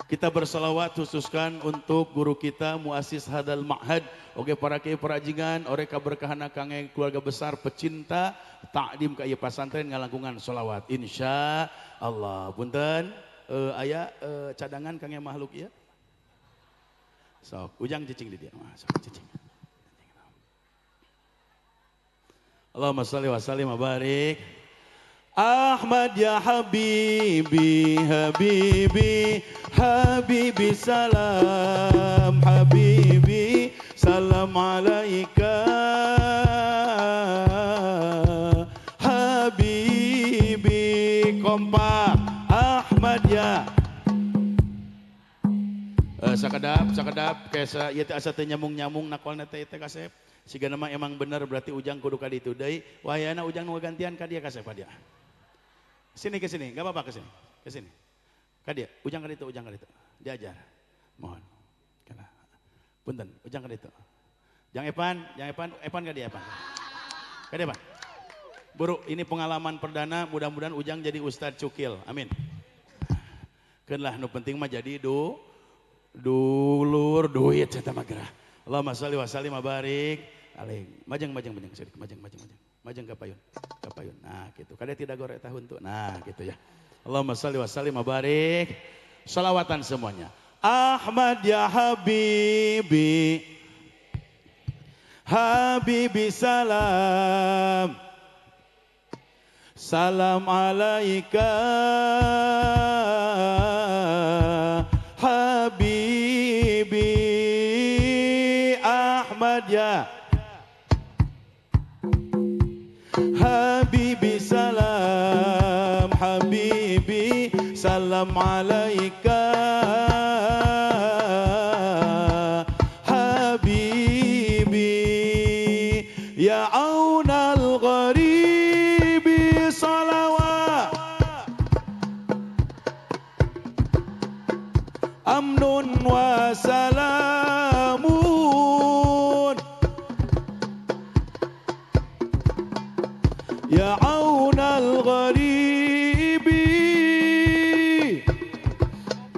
Kita bersalawat khususkan untuk guru kita muassis hadal ma'had, oke para kiai para jingan, ore kaberkahana kange keluarga besar pecinta takdim ka ieu pasantren ngalangkungan salawat insya Allah. Punten aya cadangan kange makhluk ieu. Sok ujang cicing di dia. Sok cicing. Allahumma shalli wa sallim wa barik. Ahmad ya habibi habibi habibi salam habibi salam alaika habibi kompak Ahmad ya sakedap sakedap kesa ieu teh asa teu nyambung-nyambung nakolna teh teh kasep sigana mah emang bener berarti ujang kudu ka ditu deui wayahna ujang nu gantian ka dia kasep ka dia. Sini ke sini, enggak apa-apa ke sini. Ke sini. Ka dia, ujang ka ditu, ujang ka ditu. Diajar. Mohon. Kana. Punten, ujang ka ditu. Jang Epan, Epan ka dia Epan. Ka dia Epan. Buru, ini pengalaman perdana, mudah-mudahan ujang jadi ustad cukil. Amin. Keun lah nu penting mah jadi dulur duit eta mah gerah. Allahumma shalli wa sallim wa barik alaih. Majeng majeng majeng sirik, majeng majeng majeng. Majeng ka payun, ka payun. Nah, gitu. Kada tidak gorek tahun tuh. Nah, gitu ya. Allahumma shalli wa sallim wa barik. Salawatan semuanya. Ahmad ya habibi. Habibi salam. Salam alaika habibi Ahmad ya habibi salam habibi salam alaika habibi ya aunal gharibi salawat amnun wa salamun ya aunal gharibi